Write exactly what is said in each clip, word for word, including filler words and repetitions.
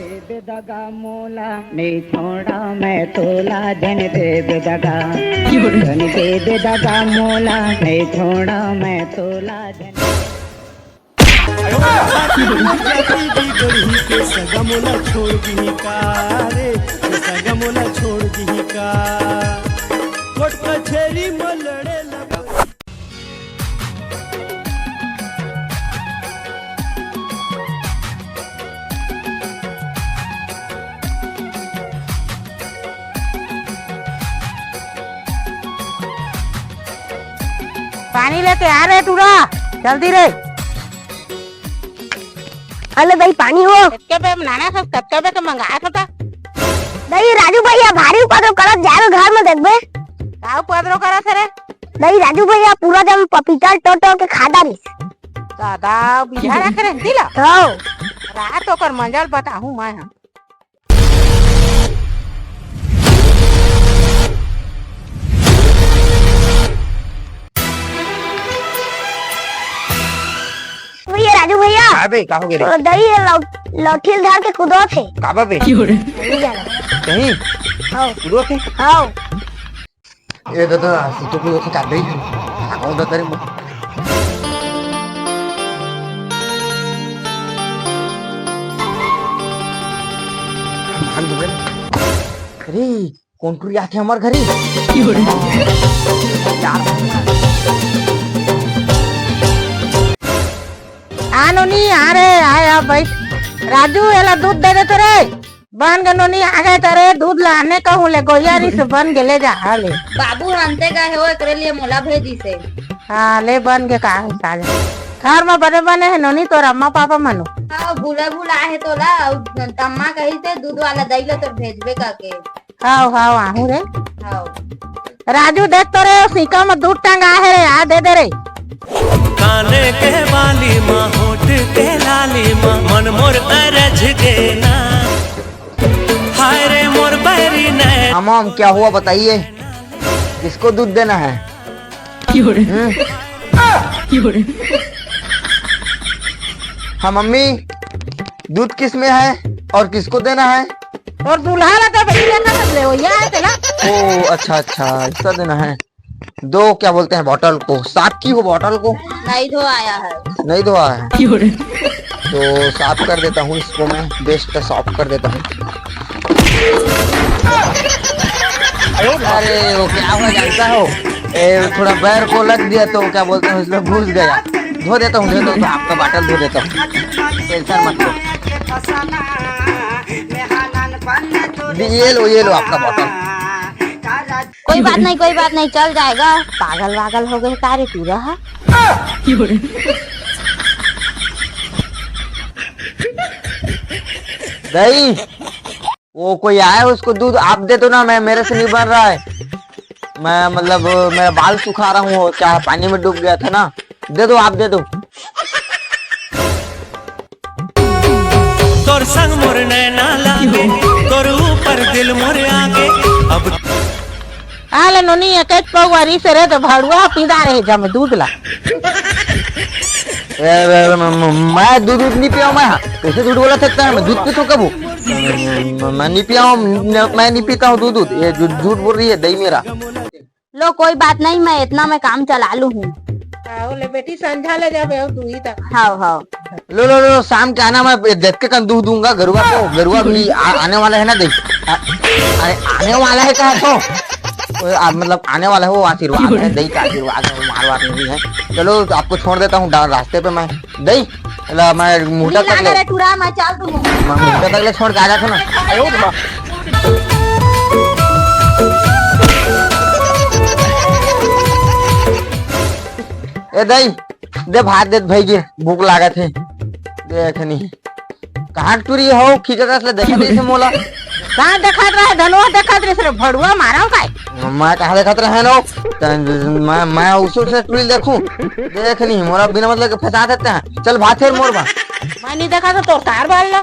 दे दगा मोला नहीं छोड़ा मैं तोला, जन दे दगा, जन दे दगा मोला नहीं छोड़ा मैं तोला, जन। जाति बिगड़ही के सगा मोला छोड़ दिही का रे, के सगा मोला छोड़ दिही का। कोर्ट कचेरी म लड़े लग पानी लेके आ रे टूरा, जल्दी रे। अले दाई, पानी हो। कतका बे नाना सब, कतका बे के मंगाए होता? दाई, राजू भैया भारी उपद्रव करत जाए घर में देखबे। का उपद्रव करत हे रे? दाई, राजू भैया पूरा जम पपीता टोर टोर के खाता रहिस। दादा, बिहारा के रहती ला। हो। रात ओकर मंजल बताहूँ मैं, हाँ। भैया, राजू भैया। हाँ बे, का हो गे रे? ओ, दई ये लौ-, लौठी ल धर के कूदत हे। काबर बे? नहीं जाना। कहीं? हाँ। कूदत हे? हाँ। ए दादा, तू तो कोई ओके काट दे। आऊं दादा रे। भाग दे। अरे, कौन टुरी आथे हमर घरे? आ नोनी, आ रे, आ, आ, बैठ। राजू, एला दूध दे दे तो रे। बन गे नोनी, आ गे तो रे, दूध लाने कहूँ ले, गोइया री से बन गे, ले जा, हाँ ले। बाबू हंते गए हो, एकरे लिए मोला भेजिस हे। हाँ, ले बन गे, का है साले। घर में बने बने है नोनी, तोर अम्मा पापा मनो। हाँ, भूला भूला है तोला, अउ तम्मा कहिस हे दूध वाला दई ला तोर भेजबे करके। हाव, हाव, आहूं रे। हाव। राजू, देख तो रे, सीका में दूध टंगा है रे, आ दे दे रे। काने के बाली माँ, होठ के लाली माँ, मन मोर अरझ गे ना। हाय रे मोर बैरी नैन। मामा, क्या हुआ बताइए, किसको दूध देना है? क्यों रे? हम्म? क्यों रे? हाँ मम्मी, दूध किस में है और किसको देना है? और दूल्हा ला तो बेटी लेकर सब ले हो, ये आए थे ना। ओ अच्छा अच्छा, इसका देना है। दो, क्या बोलते हैं, बॉटल को, साफ की हो बॉटल को। नहीं धोया है। नहीं धोया है। क्यों रे? तो साफ कर देता हूँ इसको मैं, बेस्ट साफ कर देता हूँ। अरे वो क्या हुआ जानता हो, ए, थोड़ा पैर को लग दिया तो क्या बोलते हैं, उसमें घुस गया। धो देता हूँ, धो देता हूँ, आपका बॉटल धो देता हूँ, टेंशन मत लो। ये लो, ये लो आपका बॉटल। कोई बात नहीं, कोई बात नहीं, चल जाएगा। पागल वागल हो गए का रे टूरा हा? दई, वो कोई आया है, उसको दूध आप दे दो ना, मैं, मेरे से नहीं बन रहा है। मैं मतलब, मेरा बाल सुखा रहा हूँ, क्या पानी में डूब गया था ना, दे दो, आप दे दो। तोर संग मोर नैना लागे, तोर ऊपर दिल मोर आगे। अब आले नोनी, एकेच पौवा रिस रे तो भड़ुआ पींदा रहे जम दूध ला। ए, ए, म-, म-, मैं दूध, दूध नहीं पिया हूँ मैं। कैसे झूठ बोला सकता है? मैं दूध पीता हूँ कब? मैं नहीं पिया हूँ, न-, मैं नहीं पीता हूँ दूध, दूध। ये झूठ, झूठ बोल रही है दई मेरा। लो, कोई बात नहीं, मैं इतना में काम चला लू हूँ। आओ ले बेटी, संझा ले जाबे, आओ तू ही तक। हाव, हाव। लो, लो, लो, शाम के आना, मैं देख के कन दूध दूंगा गरुआ को। गरुआ भी आ, आने वाला है ना, देख। आ, अरे, आने वाला है कहा तो? वो, आ, मतलब, आने वाला है, वो आशीर्वाद है, दई का आशीर्वाद है, वो मार वार नहीं है। चलो, आपको छोड़ देता हूँ डा-, रास्ते पे मैं। दई, ला, मैं मुहूर्त तक ले। रे टूरा, मैं चल दूँ। मैं मुहूर्त तक ले छोड़ के आ जाता ना। आयो रे बाप। ए दई, दे भात दे भई जी, भूख लागत हे। देख नहीं। कहाँ के टूरी हो? खींचत अस ले देखत रहिस मोला। कहाँ देखत रहे? धनवा देखत रहिस रे, भड़ुआ मारा काय? मैं कहाँ देखत रहे नो? त-, मैं, मैं उसे से टूरी देखूं। देख नहीं, मोला बिना मतलब के फंसा देते हैं। चल भात फेर मोर बा। मैं नहीं देखा तो तोर तार बाल ला।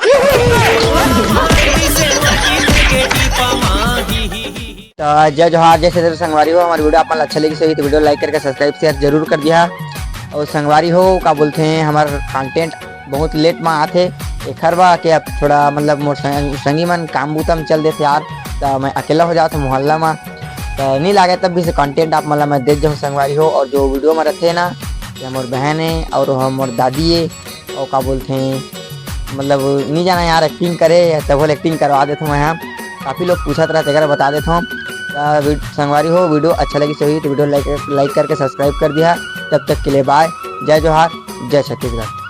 त जय जोहार, जय छत्तीसगढ़ संगवारी हो, हमारी वीडियो आप मन ल अच्छा लगिस होही तो वीडियो like करके subscribe share जरूर कर दिहा। और संगवारी हो, का बोलते हैं, हमार content बहुत late में आथे, एखर बर के अब थोड़ा मतलब मोर संग-, संगी मन काम बूता म चल देथे यार, त मैं अकेला हो जात हूँ मोहल्ला म। त नहीं लागे तब भी से कंटेंट आप मन ला मैं देत जाहूँ संगवारी हो। और जो वीडियो में रहते ना, ये मोर बहन है और वो मोर दादी है, और का बोलते हैं, मतलब नहीं जाना यार, एक्टिंग करे तब एक्टिंग करवा देता हूँ मैं। हाँ, काफ़ी लोग पूछत रहे, तेकरा बता देता हूँ। त वी-, संगवारी हो, वीडियो अच्छा लगी सही तो वीडियो लाइक, लाइक करके सब्सक्राइब कर दिया। तब तक के लिए बाय, जय जोहार, जय छत्तीसगढ़।